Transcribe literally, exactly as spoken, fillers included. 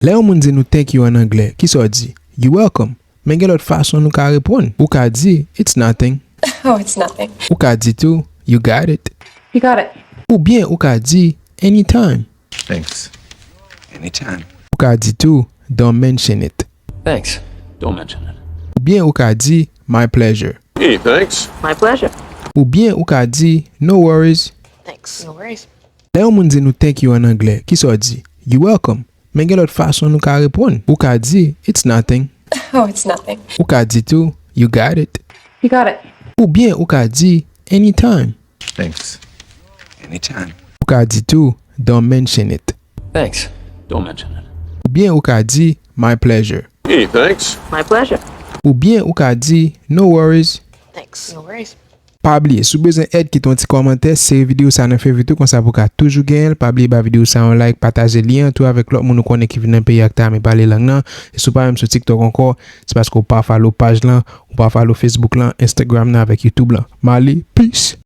Lè yon moun di nou thank you an anglè, kisa w di? You're welcome. Men gen lòt fason nou ka reponn. Ou ka di, it's nothing. Oh, it's nothing. Ou ka di tou, you got it. You got it. Oubyen ou ka di, anytime. Thanks. Anytime. Ou ka di tou, don't mention it. Thanks. Don't mention it. Oubyen ou ka di, my pleasure. Hey, thanks. My pleasure. Oubyen ou ka di, no worries. Thanks. No worries. Lè yon moun di nou thank you an anglè, kisa w di? You're welcome. Men gen lòt fason nou ka reponn. Ou ka di, it's nothing. Oh, it's nothing. Ou ka di tou, you got it. You got it. Oubyen ou ka di, anytime. Thanks. Anytime. Ou ka di tou, don't mention it. Thanks. Don't mention it. Oubyen ou ka di, my pleasure. Hey, thanks. My pleasure. Oubyen ou ka di, no worries. Thanks. No worries. Pa bliye, si w bezwen èd, kite yon ti kòmantè, sere videyo sa nan favori tou, konsa pou w ka toujou genyen l. Pa bliye ba videyo sa yon like, pataje lyen an tou avèk lòt moun ou konnen ki vin nan peyi a ki ta renmen pale lang nan. E si w pa menm sou TikTok ankò, se paske w pa follow paj lan, ou pa follow Facebook lan, Instagram nan avèk YouTube lan. M ale, peace!